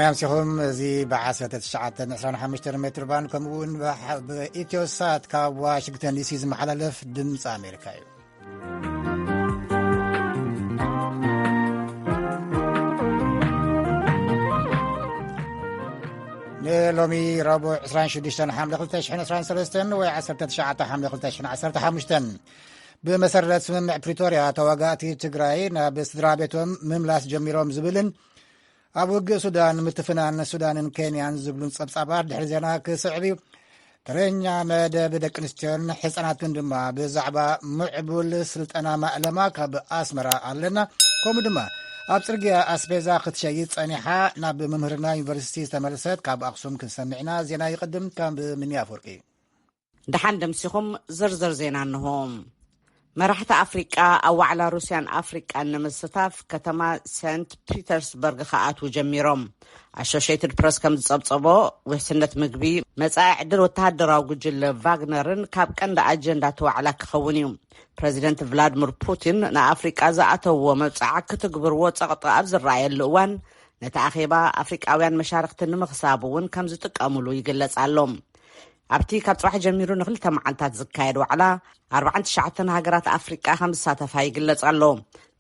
ኣምሲኹም። እዚ ብ1925 ሜትር ባንድ ከምኡ እውን ብሓ-፣ ብኢትዮ ሳት ካብ ዋሽንግተን ዲሲ ዝመሓላለፍ ድምፂ ኣሜሪካ እዩ። ንሎሚ ረቡዕ 26 ሓምለ 2023 ወይ 19 ሓምለ 2015፣ ብመሰረት ስምምዕ ፕሪቶርያ ተዋጋእቲ ትግራይ ናብ ስድራ ቤቶም ምምላስ ጀሚሮም ዝብልን ኣብ ውግእ ሱዳን ምትፍናን ሱዳንን ኬንያን ዝብሉን ጸብጻባት ድሕሪ ዜና ክስዕብ እዩ። ተረኛ መደብ ደቂ ኣንስትዮን ሕጻናትን ድማ ብዛዕባ ምዕቡል ስልጠና ማእለማ ካብ ኣስመራ ኣለና። ከምኡ ድማ ኣብ ጽርግያ ኣስቤዛ ክትሸይጥ ጸኒሓ ናብ መምህርና ዩኒቨርሲቲ ዝተመልሰት ካብ ኣኽሱም ክንሰምዕና። ዜና ይቕድም ካብ ምንያ ኣፈወርቂ። ደሓን ደምሲኹም። ዝርዝር ዜና እንሆ። መራሕቲ ኣፍሪቃ ኣብ ዋዕላ ሩስያን ኣፍሪቃን ንምስታፍ ከተማ ሰንት ፒተርስበርግ ክኣትዉ ጀሚሮም። ኣሶሽየትድ ፕረስ ከም ዝጸብጸቦ፣ ውሕስነት ምግቢ፣ መጻኢ ዕድል ወተሃደራዊ ጉጅለ ቫግነርን ካብ ቀንዲ ኣጀንዳ እቲ ዋዕላ ክኸውን እዩ። ፕረዚደንት ቭላድሚር ፑቲን ንኣፍሪቃ ዝኣተውዎ መብጽዓ ክትግብርዎ ጸቕጢ ኣብ ዝረኣየሉ እዋን፣ ነቲ ኣኼባ ኣፍሪቃውያን መሻርክቲ ንምኽሳብ እውን ከም ዝጥቀሙሉ ይግለጽ ኣሎ። ኣብቲ ካብ ጽባሕ ጀሚሩ ንክልተ መዓልታት ዝካየድ ዋዕላ፣ ኣርባዓን ትሽዓተን ሃገራት ኣፍሪቃ ከም ዝሳተፋ ይግለጽ ኣሎ።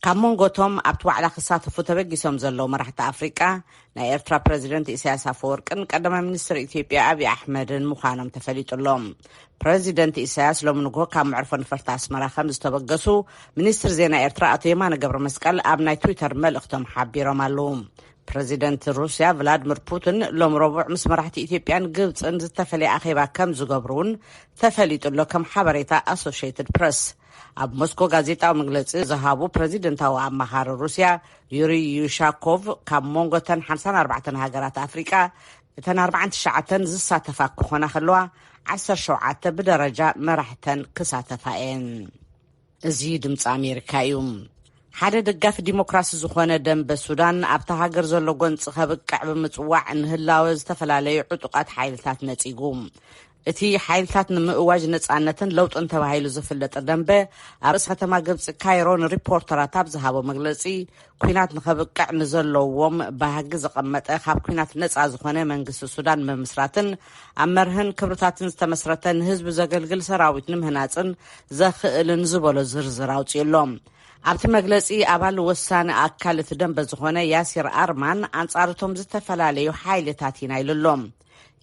ካብ መንጎቶም ኣብቲ ዋዕላ ክሳተፉ ተበጊሶም ዘለዉ መራሕቲ ኣፍሪቃ፣ ናይ ኤርትራ ፕረዚደንት ኢሳያስ ኣፈወርቅን ቀዳማይ ሚኒስትር ኢትዮጵያ ኣብይ ኣሕመድን ምዃኖም ተፈሊጡ ኣሎ። ፕረዚደንት ኢሳያስ ሎሚ ንግሆ ካብ መዕርፎ ነፈርቲ ኣስመራ ከም ዝተበገሱ ሚኒስትር ዜና ኤርትራ ኣቶ የማነ ገብረ መስቀል ኣብ ናይ ትዊተር መልእኽቶም ሓቢሮም ኣለዉ። ፕረዚደንት ሩስያ ቭላድሚር ፑቲን ሎም ረቡዕ ምስ መራሕቲ ኢትዮጵያን ግብጽን ዝተፈለየ ኣኼባ ከም ዝገብሩ እውን ተፈሊጡ ኣሎ፣ ከም ሓበሬታ ኣሶሽየትድ ፕረስ። ኣብ ሞስኮ ጋዜጣዊ መግለጺ ዝሃቡ ፕረዚደንታዊ ኣማኻሪ ሩስያ ዩሪ ዩሻኮቭ፣ ካብ መንጎ እተን ሓምሳን ኣርባዕተን ሃገራት ኣፍሪቃ፣ እተን ኣርባዓን ትሽዓተን ዝሳተፋ ክኾና ከለዋ፣ ዓሰርተ ሸውዓተ ብደረጃ መራሕተን ክሳተፋ እየን። እዚ ድምፂ ኣሜሪካ እዩ። ሓደ ደጋፊ ዲሞክራሲ ዝኾነ ደንበ ሱዳን፣ ኣብታ ሃገር ዘሎ ጎንፂ ከብቅዕ ብምፅዋዕ፣ ንህላወ ዝተፈላለዩ ዕጡቓት ሓይልታት ነፂጉ። እቲ ሓይልታት ንምእዋጅ ነፃነትን ለውጥን ተባሂሉ ዝፍለጥ ደንበ፣ ኣብ ርእሲ ከተማ ግብፂ ካይሮ ንሪፖርተራት ኣብ ዝሃቦ መግለፂ፣ ኲናት ንኸብቅዕ ንዘለዎም ባህጊ ዘቐመጠ፣ ካብ ኲናት ነፃ ዝኾነ መንግስቲ ሱዳን ምምስራትን ኣብ መርህን ክብርታትን ዝተመስረተ ንህዝቢ ዘገልግል ሰራዊት ንምህናፅን ዘኽእልን ዝበሎ ዝርዝር ኣውፂኡ ኣሎ። ኣብቲ መግለፂ፣ ኣባል ወሳኒ ኣካል እቲ ደንበ ዝኾነ ያሲር ኣርማን ኣንጻር እቶም ዝተፈላለዩ ሓይልታት ኢና ኢሉ ኣሎ።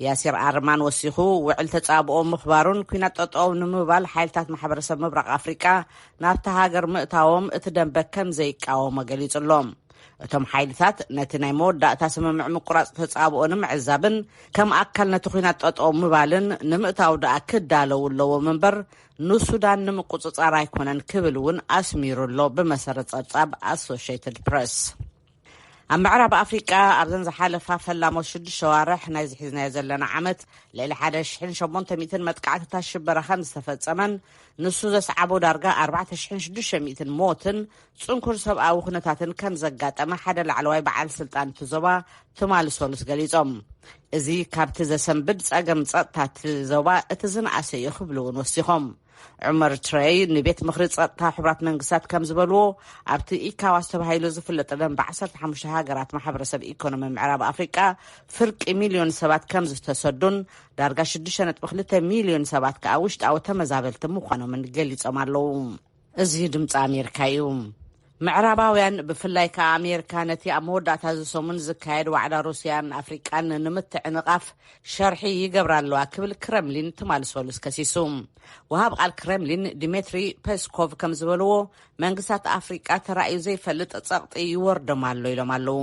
ያሲር ኣርማን ወሲኹ፣ ውዕል ተጻብኦ ምኽባሩን ኲናት ጠጠው ንምባል ሓይልታት ማሕበረሰብ ምብራቕ ኣፍሪቃ ናብታ ሃገር ምእታዎም እቲ ደንበ ከም ዘይቃወሞ ገሊጹ ኣሎ። እቶም ሓይልታት ነቲ ናይ መወዳእታ ስምምዕ ምቁራጽ ተጻብኦ ንምዕዛብን ከም ኣካል ነቲ ኲናት ጠጠው ምባልን ንምእታው ደኣ ክዳለዉ ኣለዎም እምበር፣ ንሱዳን ንምቁጽጻር ኣይኮነን ክብል እውን ኣስሚሩ ኣሎ፣ ብመሰረት ጸብጻብ ኣሶሽየትድ ፕረስ። ኣብ ምዕራብ ኣፍሪቃ ኣብዘን ዝሓለፋ ፈላሞት ሽዱሽተ ሸዋርሕ ናይዚ ሒዝናዮ ዘለና ዓመት፣ ልዕሊ ሓደ ሽሕን ሸሞንተ ሚእትን መጥቃዕትታት ሽበራ ከም ዝተፈጸመን፣ ንሱ ዘስዓቦ ዳርጋ ኣርባዕተ ሽሕን ሽዱሽተ ሚእትን ሞትን ጽንኩር ሰብኣዊ ኩነታትን ከም ዘጋጠመ ሓደ ላዕለዋይ በዓል ስልጣን እቲ ዞባ ትማሊ ሰሉስ ገሊጾም። እዚ ካብቲ ዘሰንብድ ጸገም ጸጥታ እቲ ዞባ እቲ ዝነኣሰ እዩ ክብሉ እውን ወሲኾም። ዑመር ትረይ ንቤት ምኽሪ ጸጥታ ሕቡራት መንግስታት ከም ዝበልዎ፣ ኣብቲ ኢካዋስ ተባሂሉ ዝፍለጥ ደንበ ዓሰርተ ሓሙሽተ ሃገራት ማሕበረሰብ ኢኮኖሚ ምዕራብ ኣፍሪቃ ፍርቂ ሚልዮን ሰባት ከም ዝተሰዱን፣ ዳርጋ ሽዱሽተ ነጥቢ ክልተ ሚልዮን ሰባት ከኣ ውሽጣዊ ተመዛበልቲ ምዃኖምን ገሊጾም ኣለዉ። እዚ ድምፂ ኣሜሪካ እዩ። ምዕራባውያን፣ ብፍላይ ከኣ ኣሜሪካ፣ ነቲ ኣብ መወዳእታ እዚ ሰሙን ዝካየድ ዋዕላ ሩስያን ኣፍሪቃን ንምትዕንቓፍ ሸርሒ ይገብራ ኣለዋ ክብል ክረምሊን ትማሊ ሰሉስ ከሲሱ። ወሃብ ቃል ክረምሊን ዲሜትሪ ፔስኮቭ ከም ዝበልዎ፣ መንግስታት ኣፍሪቃ ተራእዩ ዘይፈልጥ ጸቕጢ ይወርዶም ኣሎ ኢሎም ኣለዉ።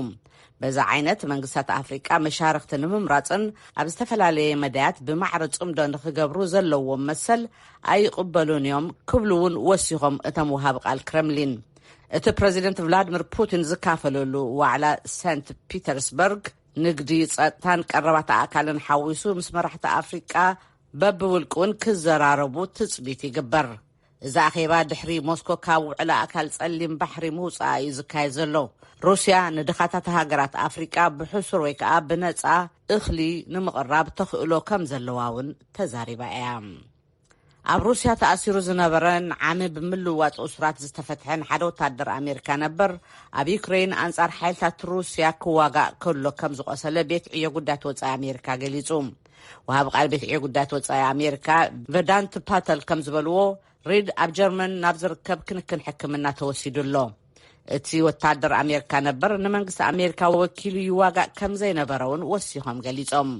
በዚ ዓይነት መንግስታት ኣፍሪቃ መሻርኽቲ ንምምራጽን ኣብ ዝተፈላለየ መዳያት ብማዕረ ጽምዶ ንኽገብሩ ዘለዎም መሰል ኣይቕበሉን እዮም ክብሉ እውን ወሲኾም እቶም ወሃብ ቃል ክረምሊን። እቲ ፕረዚደንት ቭላድሚር ፑቲን ዝካፈለሉ ዋዕላ ሰንት ፒተርስበርግ፣ ንግዲ፣ ጸጥታን ቀረባት ኣእካልን ሓዊሱ ምስ መራሕቲ ኣፍሪቃ በብውልቂ እውን ክዘራረቡ ትጽቢት ይግበር። እዚ ኣኼባ ድሕሪ ሞስኮ ካብ ውዕል ኣእካል ጸሊም ባሕሪ ምውጻኣ እዩ ዝካየድ ዘሎ። ሩስያ ንድኻታት ሃገራት ኣፍሪቃ ብሕሱር ወይ ከኣ ብነጻ እኽሊ ንምቕራብ ተኽእሎ ከም ዘለዋ እውን ተዛሪባ እያ። ኣብ ሩስያ ተኣሲሩ ዝነበረን ዓሚ ብምልዋጥ እሱራት ዝተፈትሐን ሓደ ወታደር ኣሜሪካ ነበር፣ ኣብ ዩክሬን ኣንጻር ሓይልታት ሩስያ ክዋጋእ ከሎ ከም ዝቖሰለ ቤት ዕዮ ጉዳያት ወጻኢ ኣሜሪካ ገሊጹ። ወሃቢ ቃል ቤት ዕዮ ጉዳያት ወጻኢ ኣሜሪካ ቨዳንት ፓተል ከም ዝበልዎ፣ ሪድ ኣብ ጀርመን ናብ ዝርከብ ክንክን ሕክምና ተወሲዱ ኣሎ። እቲ ወታደር ኣሜሪካ ነበር ንመንግስቲ ኣሜሪካ ወኪሉ ይዋጋእ ከም ዘይነበረ እውን ወሲኾም ገሊጾም።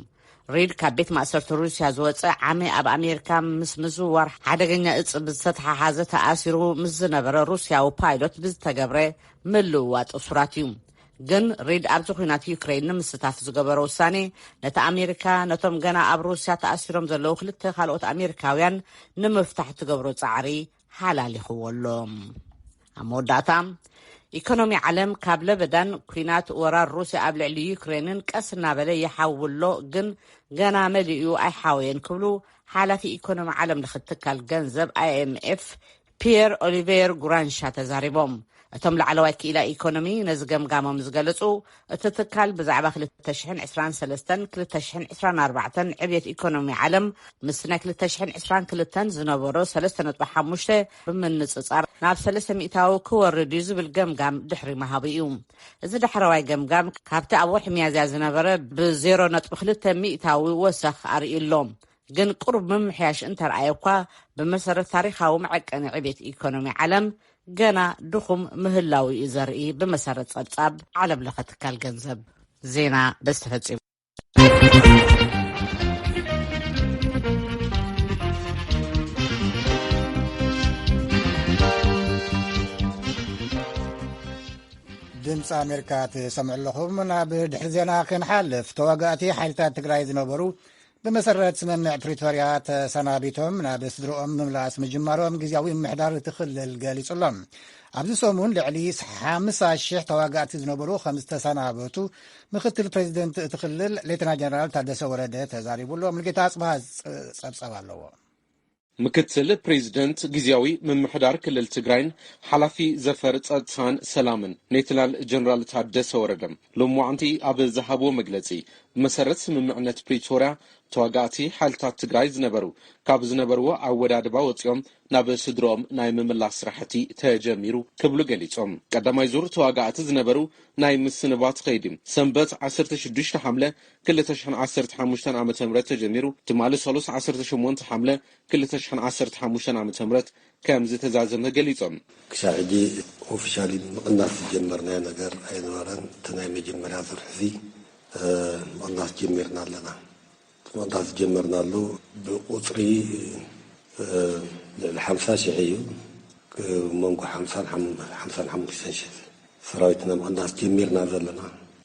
ሪድ ካብ ቤት ማእሰርቲ ሩስያ ዝወጸ ዓሚ ኣብ ኣሜሪካ ምስ ምዝውዋር ሓደገኛ እጽ ብዝተተሓሓዘ ተኣሲሩ ምስ ዝነበረ ሩስያዊ ፓይሎት ብዝተገብረ ምልውዋጥ እሱራት እዩ። ግን ሪድ ኣብዚ ኲናት ዩክሬን ንምስታፍ ዝገበሮ ውሳኔ፣ ነቲ ኣሜሪካ ነቶም ገና ኣብ ሩስያ ተኣሲሮም ዘለዉ ክልተ ካልኦት ኣሜሪካውያን ንምፍታሕ ትገብሮ ጻዕሪ ሓላሊኽዎ ኣሎ። ኣብ መወዳእታ፣ ኢኮኖሚ ዓለም ካብ ለበዳን ኲናት ወራር ሩስያ ኣብ ልዕሊ ዩክሬንን ቀስ እናበለ ይሓዊ ኣሎ፣ ግን ገና መሊኡ ኣይሓወየን ክብሉ ሓላፊ ኢኮኖሚ ዓለም ለኸ ትካል ገንዘብ ኣይኤምኤፍ ፒየር ኦሊቬር ጉራንሻ ተዛሪቦም። እቶም ላዕለዋይ ክኢላ ኢኮኖሚ ነዚ ገምጋሞም ዝገለጹ፣ እቲ ትካል ብዛዕባ ክልተ ሽሕን ዕስራን ሰለስተን ክልተ ሽሕን ዕስራን ኣርባዕተን ዕብየት ኢኮኖሚ ዓለም ምስ ናይ ክልተ ሽሕን ዕስራን ክልተን ዝነበሮ ሰለስተ ነጥቢ ሓሙሽተ ብምንጽጻር ናብ ሰለስተ ሚእታዊ ክወርድ እዩ ዝብል ገምጋም ድሕሪ ምሃቡ እዩ። እዚ ዳሕረዋይ ገምጋም ካብቲ ኣብ ወርሒ ሚያዝያ ዝነበረ ብዜሮ ነጥቢ ክልተ ሚእታዊ ወሰኽ ኣርእዩ ኣሎ። ግን ቁሩብ ምምሕያሽ እንተረኣየ እኳ፣ ብመሰረት ታሪኻዊ መዐቀኒ ዕቤት ኢኮኖሚ ዓለም ገና ድኹም ምህላው እዩ ዘርኢ፣ ብመሰረት ጸብጻብ ዓለም ለኸ ትካል ገንዘብ። ዜና በዚ ተፈጺሙ። ድምፂ ኣሜሪካ ትሰምዑ ኣለኹም። ናብ ድሕሪ ዜና ክንሓልፍ፣ ተዋጋእቲ ሓይልታት ትግራይ ዝነበሩ ብመሰረት ስምምዕ ፕሪቶርያ ተሰናቢቶም ናብ ስድርኦም ምምላስ ምጅማሮም ግዝያዊ ምምሕዳር እቲ ክልል ገሊጹ ኣሎ። ኣብዚ ሰሙን ልዕሊ ሓምሳ ሽሕ ተዋጋእቲ ዝነበሩ ከም ዝተሰናበቱ ምክትል ፕሬዚደንት እቲ ክልል ሌተና ጀነራል ታደሰ ወረደ ተዛሪቡ ኣሎ። ሙልጌታ ኣጽብሃ ጸብጸብ ኣለዎ። ምክትል ፕሬዚደንት ግዝያዊ ምምሕዳር ክልል ትግራይን ሓላፊ ዘፈር ጸጥታን ሰላምን ሌተናል ጀነራል ታደሰ ወረደ ሎማዕንቲ ኣብ ዝሃብዎ መግለጺ፣ ብመሰረት ስምምዕነት ፕሪቶርያ ተዋጋእቲ ሓይልታት ትግራይ ዝነበሩ ካብ ዝነበርዎ ኣወዳድባ ወፂኦም ናብ ስድሮኦም ናይ ምምላስ ስራሕቲ ተጀሚሩ ክብሉ ገሊፆም። ቀዳማይ ዙር ተዋጋእቲ ዝነበሩ ናይ ምስንባት ኸይዲ ሰንበት ዓሰርተ ሽዱሽተ ሓምለ ክልተ ሽሕን ዓሰርተ ሓሙሽተን ዓመተ ምህረት ተጀሚሩ ትማሊ ሰሉስ ዓሰርተ ሸሞንተ ሓምለ ክልተ ሽሕን ዓሰርተ ሓሙሽተን ዓመተ ምህረት ከም ዝተዛዘመ ገሊፆም። ክሳብ ሕጂ ኦፊሻሊ ምቕናስ ዝጀመርናዮ ነገር ኣይነበረን። እቲ ናይ መጀመርያ ዙር ሕዚ፣ እ፣ ምቕናስ ጀሚርና ኣለና። እቲ ምቕናስ ዝጀመርናሉ ብቁፅሪ፣ እ፣ ልዕሊ ሓምሳ ሽሕ እዩ። መንጎ ሓምሳን ሓም-፣ ሓምሳን ሓሙሽተን ሽሕ ሰራዊትና ምቕናስ ጀሚርና ዘለና።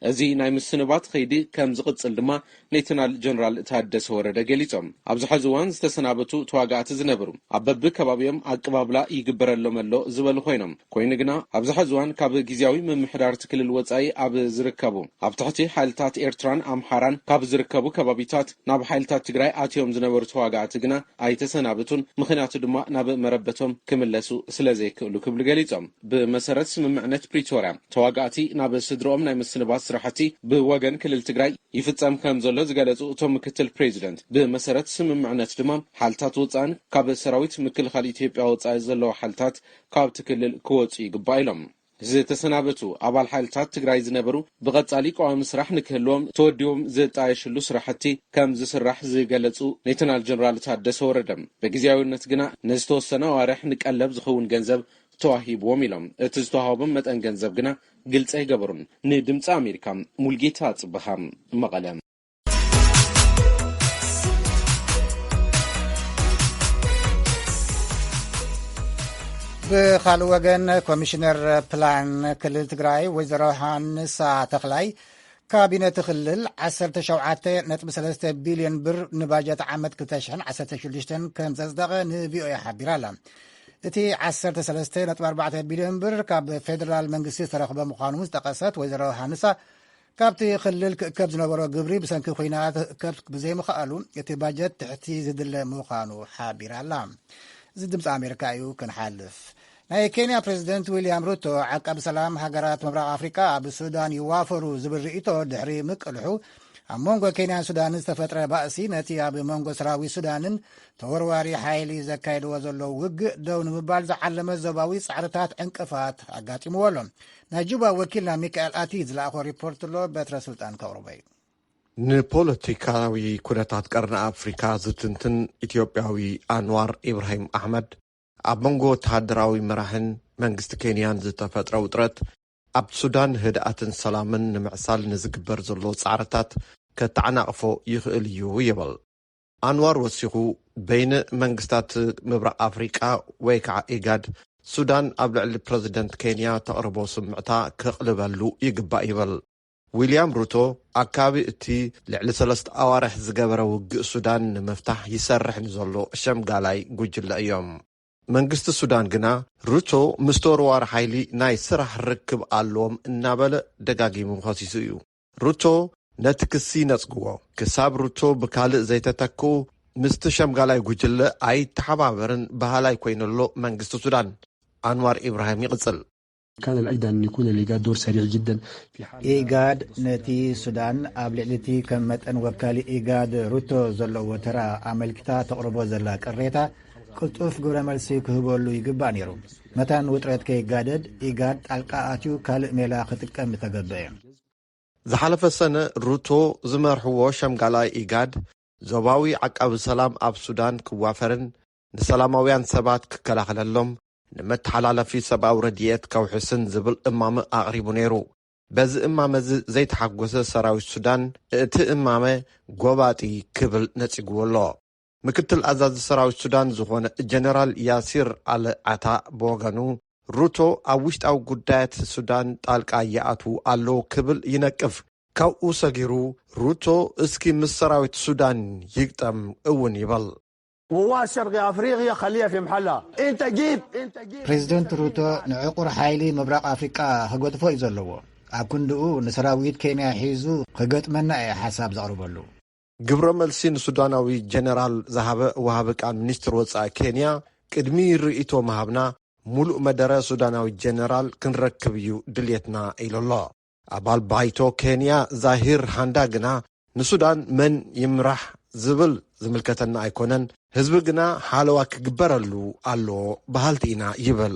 እዚ ናይ ምስንባት ኸይዲ ከም ዝቕጽል ድማ ሌተናል ጀነራል ታደሰ ወረደ ገሊጾም። ኣብዚ ሐዚ እዋን ዝተሰናበቱ ተዋጋእቲ ዝነብሩ ኣብ በብከባቢኦም ኣቀባብላ ይግበረሎም ኣሎ ዝበሉ ኮይኖም፣ ኮይኑ ግና ኣብዚ ሐዚ እዋን ካብ ግዝያዊ ምምሕዳር እቲ ክልል ወጻኢ ኣብ ዝርከቡ፣ ኣብ ትሕቲ ሓይልታት ኤርትራን ኣምሓራን ካብ ዝርከቡ ከባቢታት ናብ ሓይልታት ትግራይ ኣትዮም ዝነበሩ ተዋጋእቲ ግና ኣይተሰናበቱን፣ ምኽንያቱ ድማ ናብ መረበቶም ክምለሱ ስለ ዘይክእሉ ክብሉ ገሊጾም። ብመሰረት ስምምዕነት ፕሪቶርያ፣ ተዋጋእቲ ናብ ስድርኦም ናይ ምስንባት ስራሕቲ ብወገን ክልል ትግራይ ይፍጸም ከም ዘሎ ዝገለጹ እቶም ምክትል ፕሬዚደንት፣ ብመሰረት ስምምዕነት ድማ ሓልታት ወጻእን ካብ ሰራዊት ምክልኻል ኢትዮጵያ ወጻኢ ዘለዉ ሓልታት ካብቲ ክልል ክወጹ ይግባእ ኢሎም። ዝተሰናበቱ ኣባል ሓይልታት ትግራይ ዝነበሩ ብቐጻሊ ቀዋሚ ስራሕ ንክህልዎም ተወዲቦም ዝጣየሽሉ ስራሕቲ ከም ዝስራሕ ዝገለጹ ሌተናል ጀነራል ታደሰ ወረደ፣ ብግዜያዊነት ግና ንዝተወሰነ ኣዋርሕ ንቀለብ ዝኸውን ገንዘብ ተዋሂብዎም ኢሎም። እቲ ዝተዋህቦም መጠን ገንዘብ ግና ግልጺ ኣይገበሩን። ንድምፂ ኣሜሪካ ሙልጌታ ጽበሃ፣ መቐለ። ብኻልእ ወገን፣ ኮሚሽነር ፕላን ክልል ትግራይ ወይዘሮ ሃንሳ ተኽላይ፣ ካቢነ እቲ ክልል ዓሰርተ ሸውዓተ ነጥቢ ሰለስተ ቢልዮን ብር ንባጀት ዓመት ክልተ ሽሕን ዓሰርተ ሽዱሽተን ከም ዘጽደቐ ንቪኦኤ ሓቢራ ኣላ። እቲ ዓሰርተ ሰለስተ ነጥቢ ኣርባዕተ ቢልዮን ብር ካብ ፌደራል መንግስቲ ዝተረኽበ ምዃኑ ዝጠቐሰት ወይዘሮ ሃንሳ፣ ካብቲ ክልል ክእከብ ዝነበሮ ግብሪ ብሰንኪ ኲናት ክእከብ ብዘይምኽኣሉ፣ እቲ ባጀት ትሕቲ ዝድለ ምዃኑ ሓቢራ ኣላ። እዚ ድምፂ ኣሜሪካ እዩ። ክንሓልፍ፣ ናይ ኬንያ ፕሬዚደንት ዊልያም ሩቶ፣ ዓቃቢ ሰላም ሃገራት ምብራቕ ኣፍሪቃ ኣብ ሱዳን ይዋፈሩ ዝብል ርእይቶ ድሕሪ ምቅልሑ፣ ኣብ መንጎ ኬንያን ሱዳንን ዝተፈጥረ ባእሲ ነቲ ኣብ መንጎ ሰራዊት ሱዳንን ተወርዋሪ ሓይሊ ዘካየድዎ ዘለዉ ውግእ ደው ንምባል ዝዓለመ ዞባዊ ጻዕርታት ዕንቅፋት ኣጋጢምዎ ኣሎ። ናይ ጁባ ወኪልና ሚካኤል ኣቲ ዝለኣኾ ሪፖርት ኣሎ፣ በትረ ስልጣን ከቕርቦ እዩ። ንፖለቲካዊ ኩነታት ቀርኒ ኣፍሪካ ዝትንትን ኢትዮጵያዊ ኣንዋር ኢብራሂም ኣሕመድ፣ ኣብ መንጎ ወተሃደራዊ መራሕን መንግስቲ ኬንያን ዝተፈጥረ ውጥረት ኣብ ሱዳን ህድኣትን ሰላምን ንምዕሳል ንዝግበር ዘሎ ጻዕርታት ከተዓናቕፎ ይኽእል እዩ ይብል። ኣንዋር ወሲኹ፣ በይነ መንግስታት ምብራቕ ኣፍሪቃ ወይ ከዓ ኢጋድ፣ ሱዳን ኣብ ልዕሊ ፕረዚደንት ኬንያ ተቕርቦ ስምዕታ ከቕልበሉ ይግባእ ይብል። ዊልያም ሩቶ፣ ኣካቢ እቲ ልዕሊ ሰለስተ ኣዋርሕ ዝገበረ ውግእ ሱዳን ንምፍታሕ ይሰርሕ ንዘሎ ሸምጋላይ ጉጅለ እዮም። መንግስቲ ሱዳን ግና፣ ሩቶ ምስ ተወርዋሪ ሓይሊ ናይ ስራሕ ርክብ ኣለዎም እናበለ ደጋጊሙ ከሲሱ እዩ። ሩቶ ነቲ ክሲ ነጽግዎ። ክሳብ ሩቶ ብካልእ ዘይተተክኡ፣ ምስቲ ሸምጋላይ ጉጅለ ኣይተሓባበርን በሃላይ ኮይኑሎ መንግስቲ ሱዳን። ኣንዋር ኢብራሂም ይቕጽል። كان الأجدى أن يكون لإيجاد دور سريع جدا في حال ኢጋድ ነቲ ሱዳን ኣብ ልዕሊ እቲ ከም መጠን ወካሊ ኢጋድ ሩቶ ዘለዎ ተራ ኣመልኪታ ተቕርቦ ዘላ ቅሬታ ቅልጡፍ ግብረ መልሲ ክህበሉ ይግባእ ነይሩ። መታን ውጥረት ከይጋደድ ኢጋድ ጣልቃ ኣትዩ ካልእ ሜላ ክጥቀም ምተገበአ። ዝሓለፈ ሰነ ሩቶ ዝመርሕዎ ሸምጋላይ ኢጋድ ዞባዊ ዓቃቢ ሰላም ኣብ ሱዳን ክዋፈርን ንሰላማውያን ሰባት ክከላኸለሎም ንመተሓላለፊ ሰብኣዊ ረድኤት ከውሕስን ዝብል እማመ ኣቕሪቡ ነይሩ። በዚ እማመ እዚ ዘይተሓጎሰ ሰራዊት ሱዳን እቲ እማመ ጎባጢ ክብል ነጺግዎ ኣሎ። ምክትል ኣዛዚ ሰራዊት ሱዳን ዝኾነ ጀነራል ያሲር ኣል ዓታ ብወገኑ፣ ሩቶ ኣብ ውሽጣዊ ጉዳያት ሱዳን ጣልቃ ይኣትዉ ኣለዉ ክብል ይነቅፍ። ካብኡ ሰጊሩ ሩቶ እስኪ ምስ ሰራዊት ሱዳን ይግጠም እውን ይበል። قوات شرق افريقيا خليها في محلها. انت جيت انت جيت ፕሬዚደንት ሩቶ ንዕቑር ሓይሊ ምብራቕ ኣፍሪቃ ክገጥፎ እዩ ዘለዎ። ኣብ ክንድኡ ንሰራዊት ኬንያ ሒዙ ክገጥመና እየ ሓሳብ ዘቕርበሉ። ግብረ መልሲ ንሱዳናዊ ጀነራል ዝሃበ ወሃቢ ቃል ሚኒስትር ወጻኢ ኬንያ፣ ቅድሚ ርእይቶ ምሃብና፣ ሙሉእ መደረ ሱዳናዊ ጀነራል ክንረክብ እዩ ድልየትና ኢሉ ኣሎ። ኣባል ባይቶ ኬንያ ዛሂር ሃንዳ ግና፣ ንሱዳን መን ይምራሕ ዝብል ዝምልከተና ኣይኮነን፣ ህዝቢ ግና ሓለዋ ክግበረሉ ኣለዎ በሃልቲ ኢና ይብል።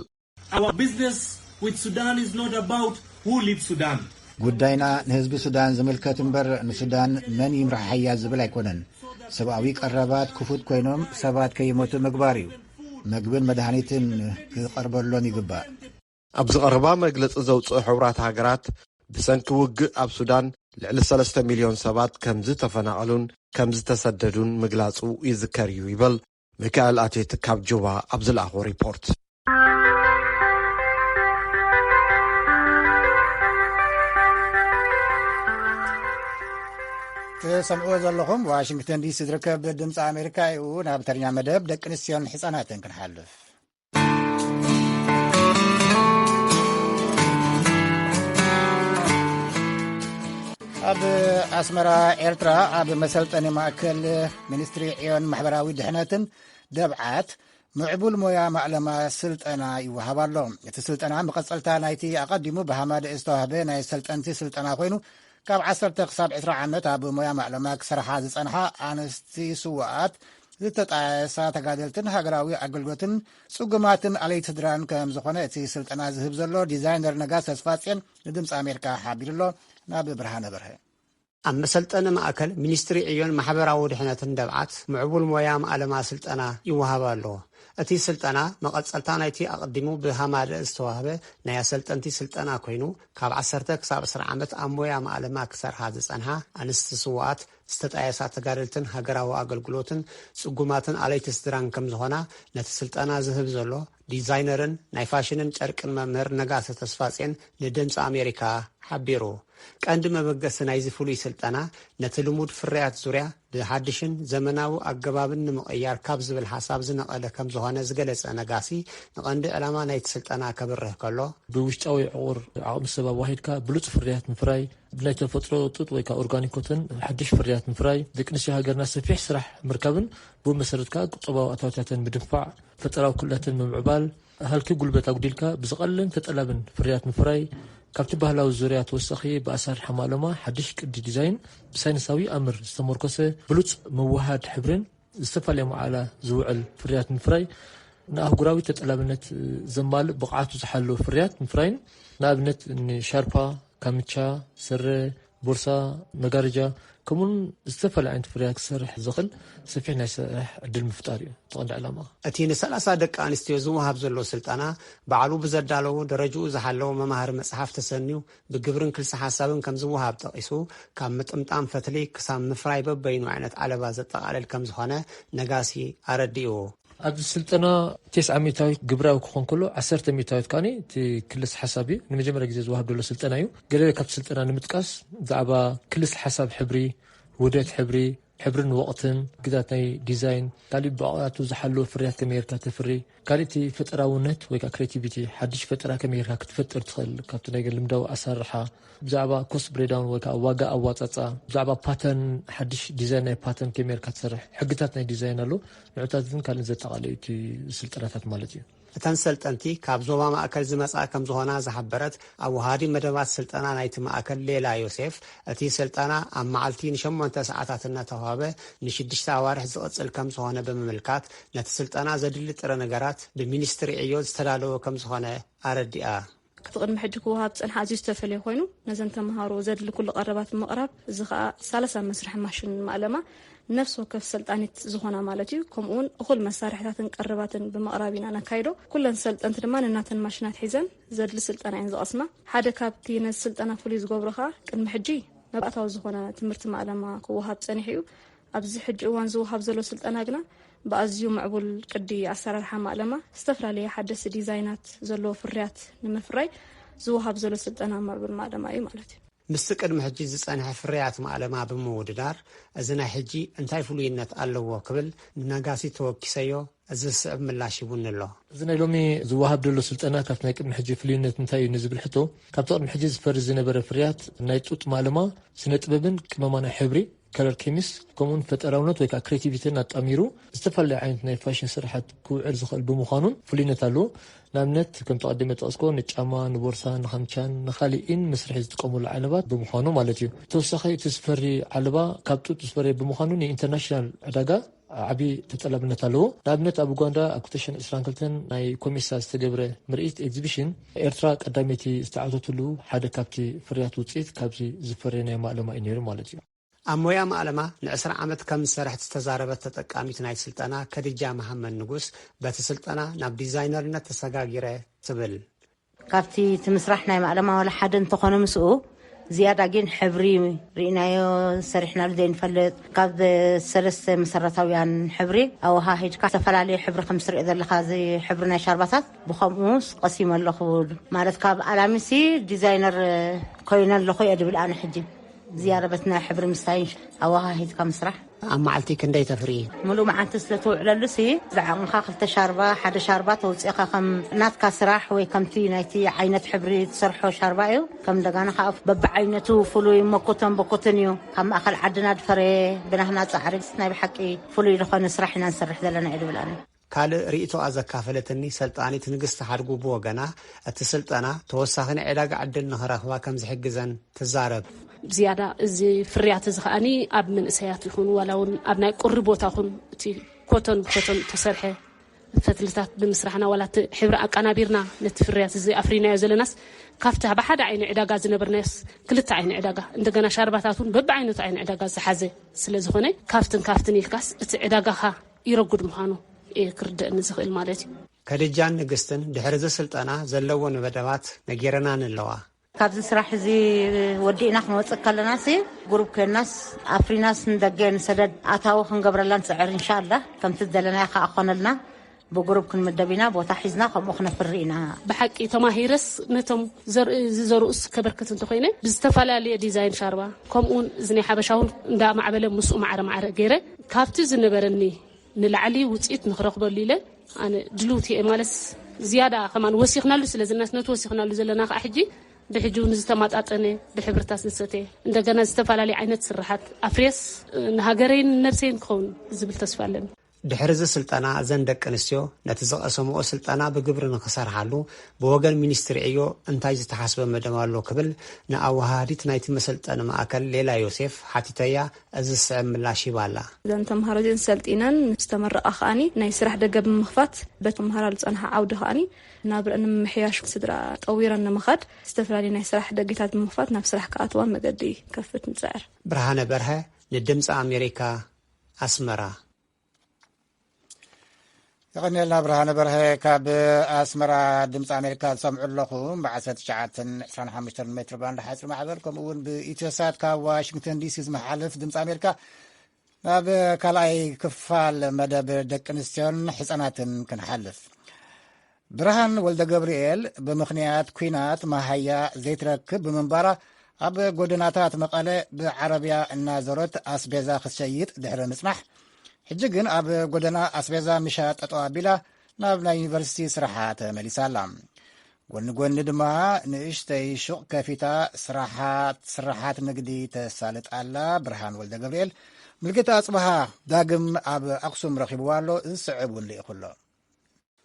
Our business with Sudan is not about who leads Sudan. ጉዳይና ንህዝቢ ሱዳን ዝምልከት እምበር ንሱዳን መን ይምርሓያ ዝብል ኣይኮነን። ሰብኣዊ ቀረባት ክፉት ኮይኖም ሰባት ከይሞቱ ምግባር እዩ። መግብን መድሃኒትን ክቐርበሎም ይግባእ። ኣብዚ ቀረባ መግለጺ ዘውፅኦ ሕቡራት ሃገራት፣ ብሰንኪ ውግእ ኣብ ሱዳን ልዕሊ ሰለስተ ሚልዮን ሰባት ከም ዝተፈናቐሉን ከም ዝተሰደዱን ምግላጹ ይዝከር እዩ ይበል ሚካኤል ኣቴት ካብ ጁባ ኣብ ዝለኣኾ ሪፖርት። ትሰምዕዎ ዘለኹም ዋሽንግተን ዲሲ ዝርከብ ድምፂ ኣሜሪካ እዩ። ናብ ተረኛ መደብ ደቂ ኣንስትዮን ህፃናትን ክንሓልፍ። ኣብ ኣስመራ ኤርትራ ኣብ መሰልጠኒ ማእከል ሚኒስትሪ ዕዮን ማሕበራዊ ድሕነትን ደብዓት ምዕቡል ሞያ ማእለማ ስልጠና ይወሃብ ኣሎ። እቲ ስልጠና መቐጸልታ ናይቲ ኣቐዲሙ ብሃማደ ዝተዋህበ ናይ ሰልጠንቲ ስልጠና ኮይኑ፣ ካብ ዓሰርተ ክሳብ ዕስራ ዓመት ኣብ ሞያ ማእለማ ክሰርሓ ዝጸንሓ ኣንስቲ ስውኣት ዝተጣየሳ ተጋደልትን ሃገራዊ ኣገልግሎትን ጽጉማትን ኣለይቲ ስድራን ከም ዝኾነ እቲ ስልጠና ዝህብ ዘሎ ዲዛይነር ነጋስ ተስፋጽዮን ንድምፂ ኣሜሪካ ሓቢሩ ኣሎ። ናብ ብርሃነ በርሀ። ኣብ መሰልጠኒ ማእከል ሚኒስትሪ ዕዮን ማሕበራዊ ድሕነትን ደብዓት ምዕቡል ሞያ ማእለማ ስልጠና ይወሃብ ኣሎ። እቲ ስልጠና መቐጸልታ ናይቲ ኣቐዲሙ ብሃማደ ዝተዋህበ ናይ ኣሰልጠንቲ ስልጠና ኮይኑ፣ ካብ ዓሰርተ ክሳብ ዕስራ ዓመት ኣብ ሞያ ማእለማ ክሰርሓ ዝጸንሓ ኣንስቲ ስውኣት ዝተጣየሳ ተጋደልትን ሃገራዊ ኣገልግሎትን ጽጉማትን ኣለይቲ ስድራን ከም ዝኾና ነቲ ስልጠና ዝህብ ዘሎ ዲዛይነርን ናይ ፋሽንን ጨርቅን መምህር ነጋሰ ተስፋጼን ንድምፂ ኣሜሪካ ሓቢሩ። ቀንዲ መበገሲ ናይዚ ፍሉይ ስልጠና ነቲ ልሙድ ፍርያት ዙርያ ብሓድሽን ዘመናዊ ኣገባብን ንምቕያር ካብ ዝብል ሓሳብ ዝነቐለ ከም ዝኾነ ዝገለጸ ነጋሲ፣ ንቐንዲ ዕላማ ናይቲ ስልጠና ከብርህ ከሎ፣ ብውሽጣዊ ዕቑር ዓቕሚ ሰብ ኣዋሂድካ ብሉጽ ፍርያት ምፍራይ፣ ብናይ ተፈጥሮ ጡጥ ወይ ከዓ ኦርጋኒክ ኮተን ሓድሽ ፍርያት ምፍራይ፣ ደቂ ኣንስትዮ ሃገርና ሰፊሕ ስራሕ ምርካብን ብኡ መሰረት ከዓ ቁጠባዊ ኣታዊታተን ምድንፋዕ፣ ፈጠራዊ ክእለተን ምምዕባል፣ ሃልኪ ጉልበት ኣጉዲልካ ብዝቐልልን ተጠላብን ፍርያት ምፍራይ፣ ካብቲ ባህላዊ ዙርያ ተወሳኺ፣ ብኣሰራርሓ ማእለማ ሓድሽ ቅዲ ዲዛይን፣ ብሳይንሳዊ ኣምር ዝተመርኮሰ ብሉጽ ምውሃድ ሕብርን ዝተፈላለየ መዓላ ዝውዕል ፍርያት ምፍራይ፣ ንኣህጉራዊ ተጠላብነት ዘማልእ ብቕዓቱ ዝሓለወ ፍርያት ምፍራይን፣ ንኣብነት ንሻርፓ፣ ካምቻ፣ ስረ፣ ቦርሳ፣ መጋረጃ፣ ከምኡውን ዝተፈላለዩ ዓይነት ፍርያት ክሰርሕ ዝኽእል ሰፊሕ ናይ ስራሕ ዕድል ምፍጣር እዩ እቲ ቀንዲ ዕላማ። እቲ ን30 ደቂ ኣንስትዮ ዝወሃብ ዘሎ ስልጠና፣ ባዕሉ ብዘዳለዎ ደረጃኡ ዝሓለወ መማህሪ መጽሓፍ ተሰንዩ፣ ብግብርን ክልሰ ሓሳብን ከም ዝወሃብ ጠቒሱ፣ ካብ ምጥምጣም ፈትሊ ክሳብ ምፍራይ በበይኑ ዓይነት ዓለባ ዘጠቓልል ከም ዝኾነ ነጋሲ ኣረዲኡ። ኣብዚ ስልጠና ተስዓ ሚእታዊት ግብራዊ ክኾን ከሎ፣ ዓሰርተ ሚእታዊት ከኣ እቲ ክልስ ሓሳብ እዩ። ንመጀመርያ ግዜ ዝወሃብ ዘሎ ስልጠና እዩ። ገለ ካብቲ ስልጠና ንምጥቃስ፣ ብዛዕባ ክልስ ሓሳብ ሕብሪ፣ ውህደት ሕብሪ፣ ሕብርን ወቕትን፣ ግዳት ናይ ዲዛይን፣ ካሊእ ብቕዓቱ ዝሓለወ ፍርያት ከመይ ጌርካ ተፍሪ፣ ካሊእ እቲ ፈጠራውነት ወይ ከዓ ክሬቲቪቲ፣ ሓድሽ ፈጠራ ከመይ ጌርካ ክትፈጥር ትኽእል፣ ካብቲ ናይ ልምዳዊ ኣሰራርሓ፣ ብዛዕባ ኮስት ብሬዳውን ወይ ከዓ ዋጋ ኣዋፃፃ፣ ብዛዕባ ፓተርን፣ ሓድሽ ዲዛይን ናይ ፓተርን ከመይ ጌርካ ትሰርሕ፣ ሕግታት ናይ ዲዛይን ኣሎ። ንዑታትን ካልእን ዘጠቓለዩ እቲ ስልጠናታት ማለት እዩ። እተን ሰልጠንቲ ካብ ዞባ ማእከል ዝመጻ ከም ዝኾና ዝሓበረት ኣወሃዲ መደባት ስልጠና ናይቲ ማእከል ሌላ ዮሴፍ፣ እቲ ስልጠና ኣብ መዓልቲ ንሸሞንተ ሰዓታት እናተዋህበ ንሽዱሽተ ኣዋርሕ ዝቕጽል ከም ዝኾነ ብምምልካት፣ ነቲ ስልጠና ዘድሊ ጥረ ነገራት ብሚኒስትሪ ዕዮ ዝተዳለወ ከም ዝኾነ ኣረዲኣ። እቲ ቅድሚ ሕጂ ክወሃብ ዝጸንሐ ኣዝዩ ዝተፈለየ ኮይኑ፣ ነዘን ተምሃሮ ዘድሊ ኩሉ ቀረባት ብምቕራብ፣ እዚ ኸኣ ሰላሳ መስርሒ ማሽን ማእለማ ነፍሲ ወከፍ ሰልጣኒት ዝኾና ማለት እዩ። ከምኡ እውን እኹል መሳርሕታትን ቀረባትን ብምቕራብ ኢና ነካይዶ። ኩለን ሰልጠንቲ ድማ ነናተን ማሽናት ሒዘን ዘድሊ ስልጠና እየን ዝቐስማ። ሓደ ካብቲ ነዚ ስልጠና ፍሉይ ዝገብሮ ኸኣ ቅድሚ ሕጂ መባእታዊ ዝኾነ ትምህርቲ ማእለማ ክወሃብ ጸኒሑ እዩ። ኣብዚ ሕጂ እዋን ዝወሃብ ዘሎ ስልጠና ግና ብኣዝዩ ምዕቡል ቅዲ ኣሰራርሓ ማእለማ ዝተፈላለየ ሓደስቲ ዲዛይናት ዘለዎ ፍርያት ንምፍራይ ዝወሃብ ዘሎ ስልጠና ምዕቡል ማእለማ እዩ ማለት እዩ። ምስቲ ቅድሚ ሕጂ ዝጸንሐ ፍርያት ማእለማ ብምውድዳር፣ እዚ ናይ ሕጂ እንታይ ፍሉይነት ኣለዎ ክብል ንነጋሲ ተወኪሰዮ፣ እዚ ዝስዕብ ምላሽ ሂቡኒ ኣሎ። እዚ ናይ ሎሚ ዝወሃብ ዘሎ ስልጠና ካብቲ ናይ ቅድሚ ሕጂ ፍሉይነት እንታይ እዩ ንዝብል ሕቶ፣ ካብቲ ቅድሚ ሕጂ ዝፈሪ ዝነበረ ፍርያት ናይ ጡጥ ማእለማ፣ ስነ ጥበብን ቅመማ ናይ ሕብሪ፣ ከለር ኬሚስት፣ ከምኡውን ፈጠራውነት ወይ ከዓ ክሬቲቪቲን ኣጣሚሩ፣ ዝተፈላለዩ ዓይነት ናይ ፋሽን ስራሓት ክውዕል ዝኽእል ብምዃኑን ፍሉይነት ኣለዎ። ንኣብነት፣ ከም ተቐዲመ ጠቐስኮ፣ ንጫማ፣ ንቦርሳ፣ ንኻምቻን ንኻልኢን መስርሒ ዝጥቀሙሉ ዓለባት ብምዃኑ ማለት እዩ። ተወሳኺ፣ እቲ ዝፈሪ ዓለባ ካብ ጡጥ ዝፈረየ ብምዃኑ፣ ንኢንተርናሽናል ዕዳጋ ዓቢ ተጠላብነት ኣለዎ። ንኣብነት፣ ኣብ ኡጋንዳ ኣብ ክልተ ሽሕን ዕስራን ክልተን ናይ ኮሜሳ ዝተገብረ ምርኢት ኤግዚቢሽን፣ ኤርትራ ቀዳመይቲ ዝተዓወተትሉ ሓደ ካብቲ ፍርያት ውጽኢት ካብዚ ዝፈረየ ናይ ማእለማ እዩ ነይሩ ማለት እዩ። ኣብ ሞያ ማእለማ ንዕስራ ዓመት ከም ዝሰርሐት ዝተዛረበት ተጠቃሚት ናይ ስልጠና ከድጃ መሃመድ ንጉስ፣ በቲ ስልጠና ናብ ዲዛይነርነት ተሰጋጊረ ትብል። ካብቲ እቲ ምስራሕ ናይ ማእለማ ዋላ ሓደ እንተኾነ፣ ምስኡ ዝያዳ ግን ሕብሪ ርኢናዮ፣ ሰሪሕናሉ ዘይንፈልጥ፣ ካብ ሰለስተ መሰረታውያን ሕብሪ ኣወሃሂድካ፣ ዝተፈላለዩ ሕብሪ ከም ትሪኦ ዘለኻ፣ እዚ ሕብሪ ናይ ሻርባታት ብኸምኡስ ቀሲመ ኣለኹ። ማለት ካብ ኣላሚሲ ዲዛይነር ኮይነ ኣለኹ እየ ድብል ኣነ ሕጂ። ዝያዳ በቲ ናይ ሕብሪ ምስታይን ኣወሃሂድካ ምስራሕ። ኣብ መዓልቲ ክንደይ ተፍሪ? ምሉእ መዓልቲ ስለ ትውዕለሉ ሲ፣ ዝዓቕምኻ ክልተ ሻርባ፣ ሓደ ሻርባ ተውፅእኻ ከም ናትካ ስራሕ ወይ ከምቲ ናይቲ ዓይነት ሕብሪ ትሰርሖ ሻርባ እዩ። ከም እንደገና ከዓ በብዓይነቱ ፍሉይ መኮተን በኮተን እዩ። ካብ ማእኸል ዓድና ዝፈረየ ብናህና ፃዕሪ ናይ ብሓቂ ፍሉይ ዝኾነ ስራሕ ኢና ንሰርሕ ዘለና እዩ ድብል ኣነ። ካልእ ርእይቶኣ ዘካፈለትኒ ሰልጣኒት ንግስቲ ሓድጉ ብወገና፣ እቲ ስልጠና ተወሳኺ ናይ ዕዳጋ ዕድል ንኽረኽባ ከም ዝሕግዘን ትዛረብ። ብዝያዳ እዚ ፍርያት እዚ ከኣኒ ኣብ መንእሰያት ይኹን ዋላ እውን ኣብ ናይ ቁሪ ቦታ ኹን እቲ ኮቶን ብኮቶን ተሰርሐ ፈትልታት ብምስራሕና ዋላ እቲ ሕብሪ ኣቀናቢርና ነቲ ፍርያት እዚ ኣፍሪናዮ ዘለናስ ካብቲ ብሓደ ዓይኒ ዕዳጋ ዝነበርናዮስ ክልተ ዓይኒ ዕዳጋ እንደገና ሻርባታት እውን በብዓይነቱ ዓይኒ ዕዳጋ ዝሓዘ ስለ ዝኾነ ካብትን ካብትን ኢልካስ እቲ ዕዳጋኻ ይረጉድ ምዃኑ እየ ክርደእኒ ዝኽእል ማለት እዩ። ከድጃን ንግስትን ድሕሪ እዚ ስልጠና ዘለወን መደባት ነጊረናን ኣለዋ። ካብዚ ስራሕ እዚ ወዲእና ክንወፅእ ከለና ሲ፣ ግሩፕ ኮይናስ ኣፍሪናስ ንደገ ንሰደድ ኣታዊ ክንገብረላ ንፅዕር እንሻላ። ከምቲ ዝደለናዮ ከዓ ክኾነልና ብግሩፕ ክንምደብ ኢና፣ ቦታ ሒዝና ከምኡ ክነፍሪ ኢና። ብሓቂ ተማሂረስ ነቶም ዘርኢ ዝዘርኡስ ከበርክት እንተኮይነ ብዝተፈላለየ ዲዛይን ሻርባ ከምኡውን እዚ ናይ ሓበሻ እውን እንዳማዕበለ ምስኡ ማዕረ ማዕረ ገይረ ካብቲ ዝነበረኒ ንላዕሊ ውፅኢት ንኽረኽበሉ ኢለ ኣነ ድልውቲ እየ። ማለት ዝያዳ ከማን ወሲኽናሉ ስለ ዝናስ ነቲ ወሲኽናሉ ዘለና ከዓ ሕጂ ብሕጂ እውን ዝተማጣጠነ ብሕብርታት ዝሰተ እንደገና ዝተፈላለዩ ዓይነት ስራሓት ኣፍሬስ ንሃገረይን ንነብሰይን ክኸውን ዝብል ተስፋ ኣለኒ። ድሕሪ እዚ ስልጠና፣ እዘን ደቂ ኣንስትዮ ነቲ ዝቐሰምኦ ስልጠና ብግብሪ ንኽሰርሓሉ ብወገን ሚኒስትሪ ዕዮ እንታይ ዝተሓስበ መደብ ኣሎ ክብል ንኣወሃሃዲት ናይቲ መሰልጠኒ ማእከል ሌላ ዮሴፍ ሓቲተያ፣ እዚ ዝስዕብ ምላሽ ሂባላ። እዘን ተምሃሮ እዚአን ሰልጢነን ምስ ተመረቓ ከኣኒ ናይ ስራሕ ደገ ብምኽፋት በቲ መሃራሉ ዝጸንሓ ዓውዲ ከኣኒ ናብረአን ንምምሕያሽ ስድራ ጠዊረን ንምኻድ ዝተፈላለዩ ናይ ስራሕ ደገታት ብምኽፋት ናብ ስራሕ ክኣትዋ መገዲ ከፍት ንጽዕር። ብርሃነ በርሀ ንድምፂ ኣሜሪካ ኣስመራ። የቐንየልና ብርሃነ በርሀ ካብ ኣስመራ ድምፂ ኣሜሪካ ትሰምዑ ኣለኹም። ብ19 25 ሜትር ባንድ ሓፂር ማዕበል ከምኡ እውን ብኢትዮሳት ካብ ዋሽንግተን ዲሲ ዝመሓልፍ ድምፂ ኣሜሪካ። ናብ ካልኣይ ክፋል መደብ ደቂ ኣንስትዮን ሕፃናትን ክንሓልፍ። ብርሃን ወልደ ገብርኤል ብምኽንያት ኲናት መሃያ ዘይትረክብ ብምንባራ ኣብ ጎደናታት መቐለ ብዓረብያ እናዞረት ኣስቤዛ ክትሸይጥ ድሕሪ ምጽናሕ፣ ሕጂ ግን ኣብ ጎደና ኣስቤዛ ምሻጥ ጠጠው ኣቢላ ናብ ናይ ዩኒቨርሲቲ ስራሓ ተመሊሳ ኣላ። ጎኒ ጎኒ ድማ ንእሽተይ ሹቕ ከፊታ ስራሓት ስራሓት ንግዲ ተሳልጥ ኣላ። ብርሃን ወልደ ገብርኤል፣ ምልክት ኣጽብሃ ዳግም ኣብ ኣክሱም ረኺብዋ ኣሎ። ዝስዕብ እውን ልኢኹ ኣሎ።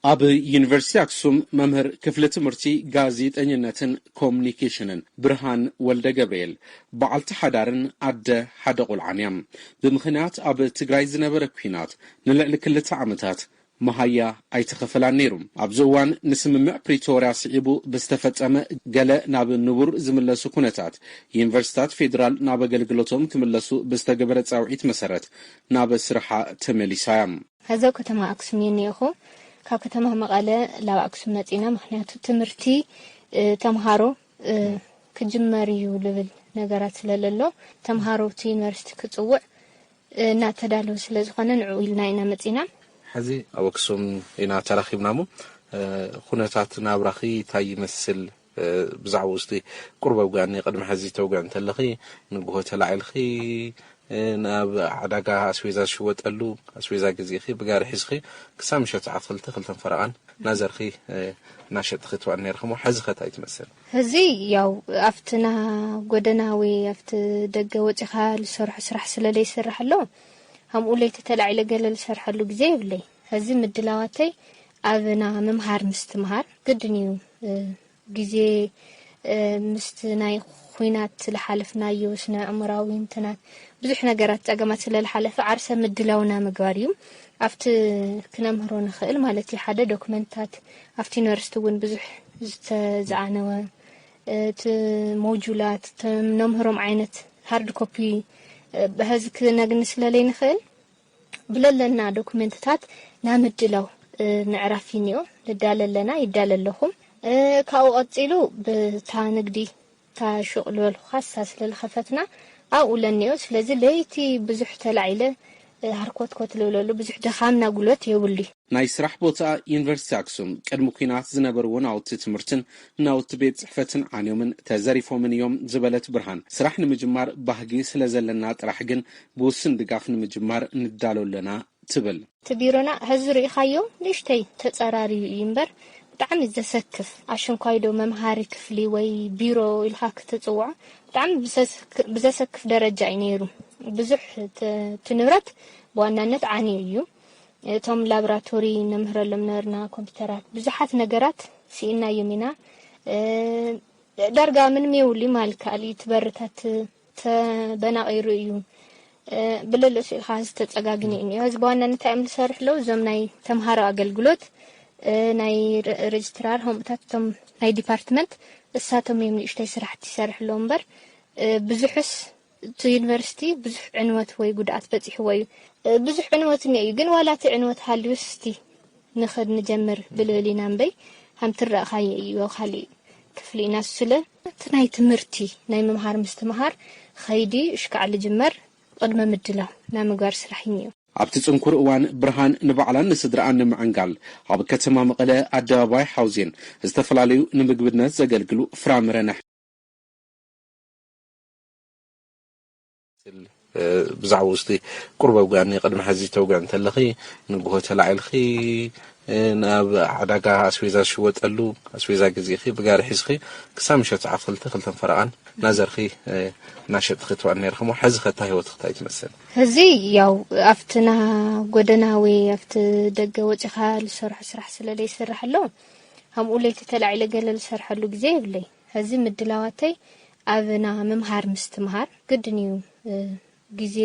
ኣብ ዩኒቨርሲቲ ኣክሱም መምህር ክፍሊ ትምህርቲ ጋዜጠኝነትን ኮሙኒኬሽንን ብርሃን ወልደ ገብርኤል በዓልቲ ሓዳርን ኣደ ሓደ ቆልዓን እያ። ብምኽንያት ኣብ ትግራይ ዝነበረ ኲናት ንልዕሊ ክልተ ዓመታት መሃያ ኣይተኸፈላን ነይሩ። ኣብዚ እዋን ንስምምዕ ፕሪቶርያ ስዒቡ ብዝተፈጸመ ገለ ናብ ንቡር ዝምለሱ ኩነታት፣ ዩኒቨርሲታት ፌዴራል ናብ ኣገልግሎቶም ክምለሱ ብዝተገበረ ጻውዒት መሰረት ናብ ስርሓ ተመሊሳ እያ። ሐዚ ኣብ ከተማ ኣክሱም እየ እኒኤኹ። ካብ ከተማ መቐለ ናብ ኣክሱም መፂና፣ ምኽንያቱ ትምህርቲ፣ እ፣ ተምሃሮ፣ እ፣ ክጅመር እዩ ልብል ነገራት ስለለሎ፣ ተምሃሮ እቲ ዩኒቨርሲቲ ክፅውዕ፣ እ፣ እናተዳለወ ስለዝኾነ ንዕኡ ኢልና ኢና መፂና። ሐዚ ኣብ ኣክሱም ኢና ተራኺብና እሞ፣ እ፣ ኩነታት ናብራኺ እንታይ ይመስል? እ፣ ብዛዕባ ውስጢ ቁርብ ኣውግኣኒ። ቅድሚ ሐዚ ተውግዕ እንተለኺ ንግሆ ተላዒልኺ፣ እ፣ ናብ ዕዳጋ ኣስቤዛ ዝሽወጠሉ ኣስቤዛ ገዚእኺ ብጋሪ ሒዝኺ ክሳብ ምሸት ሰዓት ክልተ፣ ክልተን ፈረቓን እናዘርኺ፣ እ፣ እናሸጥኺ ትውዕል ነይርኺ እሞ፣ ሐዚ ኸ እንታይ ትመስል? ሐዚ ያው ኣብቲ ና ጎደና ወይ ኣብቲ ደገ ወፂኻ ዝሰርሖ ስራሕ ስለ ዘይስራሕ ኣሎ፣ ከምኡ ለይቲ ተላዒለ ገለ ዝሰርሐሉ ግዜ የብለይ። ሐዚ ምድላዋተይ ኣብ ና ምምሃር ምስትምሃር ግድን እዩ። እ፣ ግዜ፣ እ፣ ምስቲ ናይ ኹናት ዝሓለፍናዮ ስነ ኣእምራዊ እንትናት ብዙሕ ነገራት ጸገማት ስለ ዝሓለፈ ዓርሰ ምድላውና ምግባር እዩ። ኣብቲ ክነምህሮ ንኽእል ማለት እዩ። ሓደ ዶክመንታት ኣብቲ ዩኒቨርሲቲ እውን ብዙሕ ዝተዝኣነወ፣ እ፣ እቲ ሞጁላት፣ እቲ ነምህሮም ዓይነት ሃርድ ኮፒ፣ እ፣ ብሕዚ ክነግኒ ስለ ዘይንኽእል ብለለና ዶክመንትታት ናምድላው፣ እ፣ ምዕራፍ እዩ እኒኦ። ንዳለ ኣለና፣ ይዳለ ኣለኹም። እ፣ ካብኡ ቀጺሉ ብታ ንግዲ፣ እታ ሹቕ ዝበልኩኻ እሳ ስለ ዝኸፈትና ኣብኡ ለኒኦ። ስለዚ ለይቲ ብዙሕ ተላዒለ፣ እ፣ ሃርኮትኮት ልብለሉ ብዙሕ ድኻምና ጉልበት የብሉይ። ናይ ስራሕ ቦታኣ ዩኒቨርሲቲ ኣክሱም፣ ቅድሚ ኲናት ዝነበርዎ ናውቲ ትምህርትን ናውቲ ቤት ጽሕፈትን ዓንዮምን ተዘሪፎምን እዮም ዝበለት ብርሃን፣ ስራሕ ንምጅማር ባህጊ ስለ ዘለና ጥራሕ ግን ብውሱን ድጋፍ ንምጅማር ንዳሎ ኣለና ትብል። እቲ ቢሮና ሕዚ ርኢኻዮ ንእሽተይ ተጸራርዩ እዩ እምበር ብጣዕሚ ዘሰክፍ፣ ኣሽንኳይዶ መምሃሪ ክፍሊ ወይ ቢሮ ኢልካ ክትጽውዖ ብጣዕሚ ብዘሰክ-፣ ብዘሰክፍ ደረጃ እዩ ነይሩ። ብዙሕ ተ-፣ እቲ ንብረት ብዋናነት ዓንዩ እዩ። እቶም ላብራቶሪ ነምህረሎም ነበርና፣ ኮምፒውተራት፣ ብዙሓት ነገራት ስኢናዮም ኢና። እ፣ ዳርጋ ምንም የብሉ ማለት ከኣል እዩ። እቲ በርታት ተበናቒሩ እዩ። እ፣ ብለለሱ ኢኻ ዝተጸጋግነ እዩ። እዚ ብዋናነት እንታይ እዮም ዝሰርሑ ኣለዉ? እዞም ናይ ተምሃሮ ኣገልግሎት፣ እ፣ ናይ ረ-፣ ሬጅስትራር፣ ከምኡታት እቶም ናይ ዲፓርትመንት፣ እሳቶም እዮም ንእሽተይ ስራሕቲ ይሰርሑ ኣለዉ እምበር፣ እ፣ ብዙሕስ እቲ ዩኒቨርሲቲ ብዙሕ ዕንወት ወይ ጉድኣት በጺሕዎ እዩ። እ፣ ብዙሕ ዕንወት እኒኦ እዩ፣ ግን ዋላ እቲ ዕንወት ሃልዩስ እስቲ ንኸድ ንጀምር ብልብል ኢና እምበይ፣ ከም ትረእኻዮ እዩ። ካሊእ ክፍሊ ኢና ስለ እቲ ናይ ትምህርቲ፣ ናይ ምምሃር ምስትምሃር ኸይዲ እሽካዕ ልጅመር ቅድመ ምድላው ናይ ምግባር ስራሕ እዩ እኒኦ። ኣብቲ ጽንኩር እዋን ብርሃን ንባዕላን ንስድራኣን ንምዕንጋል ኣብ ከተማ መቐለ ኣደባባይ ሓውዜን ዝተፈላለዩ ንምግብነት ዘገልግሉ ፍራምረ ነሕ እ፣ ብዛዕባ ውስጢ ቁርብ ኣውግኣኒ። ቅድሚ ሕዚ ተውግዕ እንተለኺ ንግሆ ተላዒልኺ፣ እ፣ ናብ ዕዳጋ ኣስቤዛ ዝሽወጠሉ ኣስቤዛ ገዚእኺ ብጋሪ ሒዝኺ ክሳብ ምሸት ሰዓት ክልተ፣ ክልተን ፈረቓን ናዘርኺ እናሸጥኺ ትዋን ነርክሞ፣ ሕዚ ከታ ህይወትኺ እንታይ ትመስል? ሕዚ ያው ኣብትና ጎደና ወይ ኣብቲ ደገ ወፂኻ ዝሰርሑ ስራሕ ስለ ዘይስራሕ ኣሎ፣ ከምኡ ለይቲ ተላዒለ ገለ ዝሰርሐሉ ግዜ የብለይ። ሕዚ ምድላዋተይ ኣብና ምምሃር ምስትምሃር ግድን እዩ። ግዜ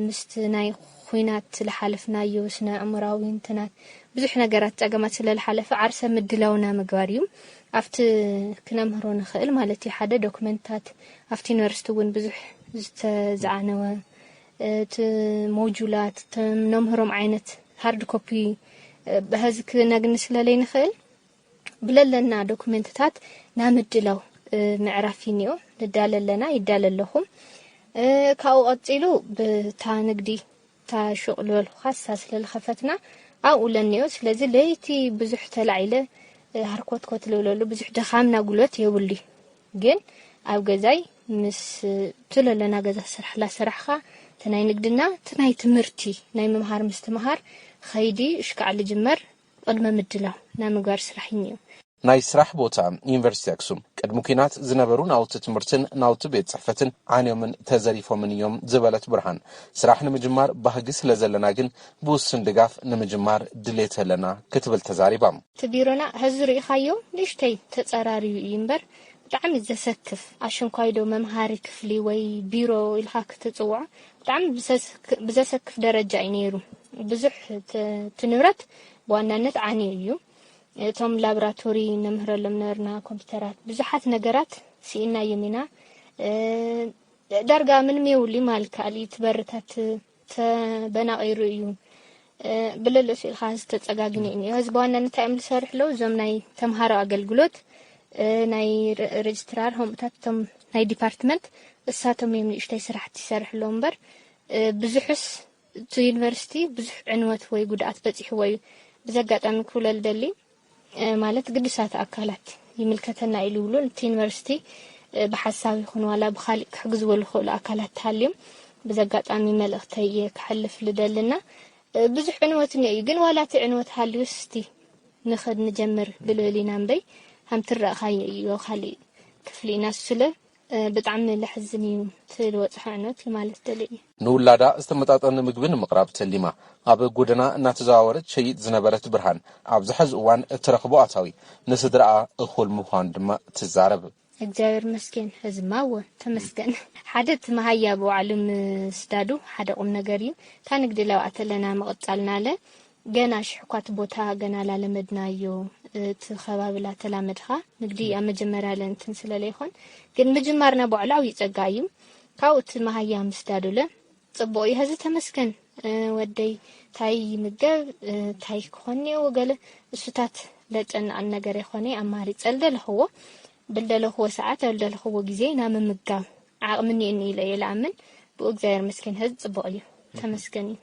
ምስቲ ናይ ኹናት ዝሓለፍናዮ ስነ ኣእምራዊ እንትናት ብዙሕ ነገራት ጸገማት ስለ ዝሓለፈ ዓርሰ ምድላውና ምግባር እዩ። ኣብቲ ክነምህሮ ንኽእል ማለት እዩ። ሓደ ዶክመንታት ኣብቲ ዩኒቨርሲቲ እውን ብዙሕ ዝተዝዓነወ እቲ ሞጁላት ነምህሮም ዓይነት ሃርድ ኮፒ በህዚ ክነግኒ ስለ ለይንኽእል ብለለና ዶክመንትታት ናምድላው ምዕራፍ ይኒኦ። ንዳለ ኣለና፣ ይዳለ ኣለኹም። ካብኡ ቀፂሉ ብታ ንግዲ እታ ሹቕ ዝበልኩኻ እሳ ስለ ዝኸፈትና ኣብኡ ለኒኦ። ስለዚ ለይቲ ብዙሕ ተላዒለ ሃርኮትኮት ልብለሉ ብዙሕ ድኻምና ጉልበት የብሉ። ግን ኣብ ገዛይ ምስ ትለለና ገዛ ስራሕ ላሰራሕኻ እቲ ናይ ንግድና እቲ ናይ ትምህርቲ ናይ ምምሃር ምስትምሃር ኸይዲ እሽካዕ ልጅመር ቅድመ ምድላው ናይ ምግባር ስራሕ እዩ። ናይ ስራሕ ቦታ ዩኒቨርሲቲ ኣክሱም ቅድሚ ኲናት ዝነበሩ ናውቲ ትምህርትን ናውቲ ቤት ጽሕፈትን ዓንዮምን ተዘሪፎምን እዮም ዝበለት ብርሃን፣ ስራሕ ንምጅማር ባህጊ ስለ ዘለና ግን ብውሱን ድጋፍ ንምጅማር ድሌት ኣለና ክትብል ተዛሪባ። እቲ ቢሮና ሕዚ ርኢኻዮ ንእሽተይ ተጸራርዩ እዩ እምበር ብጣዕሚ ዘሰክፍ ኣሽንኳይዶ መምሃሪ ክፍሊ ወይ ቢሮ ኢልካ ክትጽውዖ ብጣዕሚ ብዘሰክፍ ደረጃ እዩ ነይሩ። ብዙሕ እቲ ንብረት ብዋናነት ዓንዩ እዩ። እቶም ላብራቶሪ ነምህረሎም ነበርና ኮምፒውተራት ብዙሓት ነገራት ስኢናዮም ኢና። ዳርጋ ምንም የብሉ ማለት ከኣል እዩ። እቲ በርታት ተበናቒሩ እዩ። ብለለሱ ኢልካ ዝተፀጋግነ እዩ። እዚ በዋናነት እንታይ እዮም ዝሰርሕ ኣለዉ እዞም ናይ ተምሃሮ ኣገልግሎት ናይ ሬጅስትራር ከምኡታት እቶም ናይ ዲፓርትመንት እሳቶም እዮም ንእሽተይ ስራሕቲ ይሰርሕ ኣለዉ እምበር ብዙሕስ እቲ ዩኒቨርሲቲ ብዙሕ ዕንወት ወይ ጉድኣት በፂሕዎ እዩ። ብዚ ኣጋጣሚ ክብሎ ዝደሊ ማለት ግዱሳት ኣካላት ይምልከተና ኢሉ ይብሉ እቲ ዩኒቨርሲቲ ብሓሳብ ይኹን ዋላ ብካሊእ ክሕግዝዎ ዝኽእሉ ኣካላት ተሃልዮም ብዚ ኣጋጣሚ መልእኽተይ እየ ክሕልፍ ልደልና። ብዙሕ ዕንወት እኒኦ እዩ ግን ዋላ እቲ ዕንወት ሃልዩስ እስቲ ንኸድ ንጀምር ብልብል ኢና እምበይ ሃምትረእኻዮ እዩ ካሊእ ክፍሊ ኢና ስለ ብጣዕሚ ለሕዝን እዩ እቲ ዝወፅሐ ዕንወት ማለት ደለ እየ። ንውላዳ ዝተመጣጠነ ምግቢ ንምቕራብ ተሊማ ኣብ ጎደና እናተዘዋወረት ሸይጥ ዝነበረት ብርሃን ኣብዚ ሕዚ እዋን እትረኽቦ ኣታዊ ንስድራኣ እኹል ምዃኑ ድማ ትዛረብ። እግዚኣብሔር መስገን ህዝማ እወ ተመስገን። ሓደ እቲ መሃያ ብባዕሉ ምስዳዱ ሓደ ቁም ነገር እዩ። እታ ንግዲ ለባእተ ኣለና ምቕጻልናለ ገና ሽሕኳት ቦታ ገና ላለመድናዮ እቲ ከባቢ ላተላመድኻ ንግዲ ኣብ መጀመርያ ለእንትን ስለለይኾን ግን ምጅማርና ባዕሉ ዓብዩ ጸጋ እዩ። ካብኡ እቲ መሃያ ምስዳዱለ ጽቡቕ እዩ። ሀዚ ተመስገን ወደይ ታይ ይምገብ ታይ ክኾን እኒኦ ገለ እሱታት ለጨንቐን ነገር የኾነ ኣማሪጸ ልደለኽዎ ብልደለኽዎ ሰዓት ኣብ ልደለኽዎ ግዜ ናብ ምምጋብ ዓቕሚ እኒኤኒ ኢለ እየ ልኣምን። ብኡ እግዚኣብሔር መስገን ሀዚ ጽቡቕ እዩ። ተመስገን እዩ።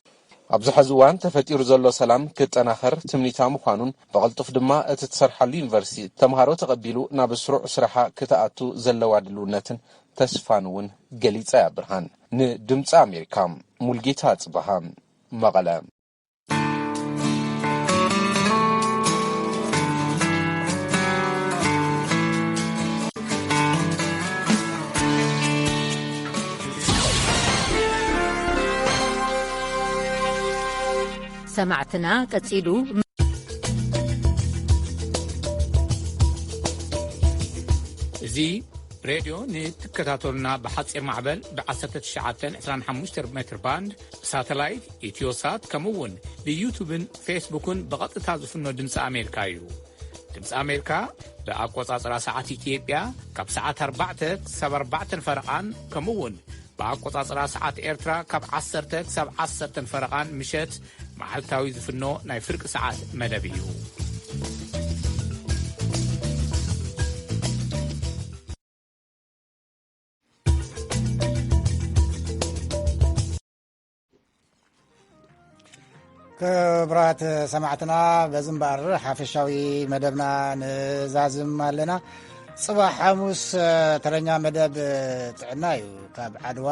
ኣብዚ ሐዚ እዋን ተፈጢሩ ዘሎ ሰላም ክጠናኸር ትምኒታ ምዃኑን ብቕልጡፍ ድማ እቲ ትሰርሓሉ ዩኒቨርሲቲ ተምሃሮ ተቐቢሉ ናብ ስሩዕ ስራሓ ክትኣቱ ዘለዋ ድልውነትን ተስፋን እውን ገሊጻ እያ። ብርሃን ንድምፂ ኣሜሪካ ሙልጌታ ጽባሃ መቐለ። ሰማዕትና ቀጺሉ እዚ ሬድዮ ንትከታተሉና ብሓጺር ማዕበል ብ1925 ሜትር ባንድ ብሳተላይት ኢትዮሳት ከምኡ እውን ብዩቱብን ፌስቡክን ብቐጥታ ዝፍኖ ድምፂ ኣሜሪካ እዩ። ድምፂ ኣሜሪካ ብኣቆጻጽራ ሰዓት ኢትዮጵያ ካብ ሰዓት ኣርባዕተ ክሳብ ኣርባዕተ ፈረቓን ከምኡ እውን ብኣቆጻጽራ ሰዓት ኤርትራ ካብ ዓሰርተ ክሳብ ዓሰርተ ፈረቓን ምሸት መዓልታዊ ዝፍኖ ናይ ፍርቂ ሰዓት መደብ እዩ። ክቡራት ሰማዕትና በዚ እምበኣር ሓፈሻዊ መደብና ንዛዝም ኣለና። ጽባሕ ሓሙስ ተረኛ መደብ ጥዕና እዩ። ካብ ዓድዋ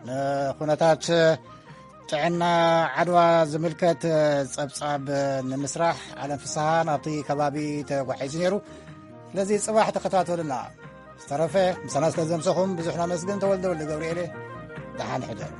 ንኹነታት ጥዕና ዓድዋ ዝምልከት ጸብጻብ ንምስራሕ ዓለም ፍስሃ ናብቲ ከባቢ ተጓዒዙ ነይሩ። ስለዚ ጽባሕ ተኸታተሉና። ዝተረፈ ምሳና ስለ ዘምሰኹም ብዙሕ ናመስግን። ተወልደ ወልደ ገብርኤል፣ ደሓን ሕደሩ።